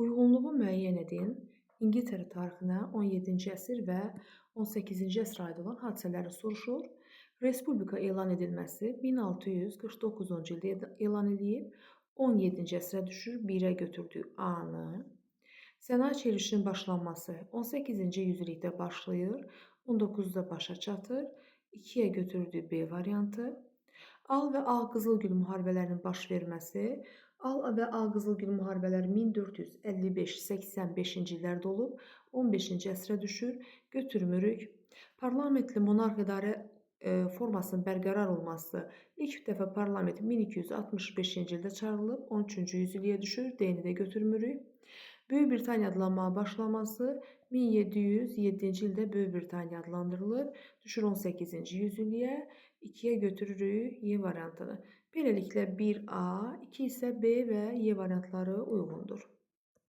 Uyğunluğu müəyyən edin. İngiltərə tarixinə 17-ci əsr və 18-ci əsrə aid olan hadisələri soruşur. Respublika elan edilməsi 1649-cu ildə elan edilib, 17-ci əsrə düşür, 1-ə götürdük A-nı. Sənaye çevrilişinin başlanması 18-ci yüzillikdə başlayır, 19-da başa çatır, 2-yə götürdük B variantı. Al və Ağ Qızılgül müharibələrinin baş verməsi Al və Ağ Qızılgül müharibələri 1455-85-ci illərdə olub, 15-ci əsrə düşür, götürmürük. Parlamentli monarx idarə formasının bərqərar olması ilk dəfə parlament 1265-ci ildə çağırılıb, 13-cü yüzilliyə düşür, D-ni də götürmürük. Böyük Britaniya adlanmağa başlaması 1707-ci ildə Böyük Britaniya adlandırılır, düşür 18-ci yüzilliyə, 2-yə götürürük Y variantını. Beləliklə 1A, 2 isə B və Y variantları uyğundur.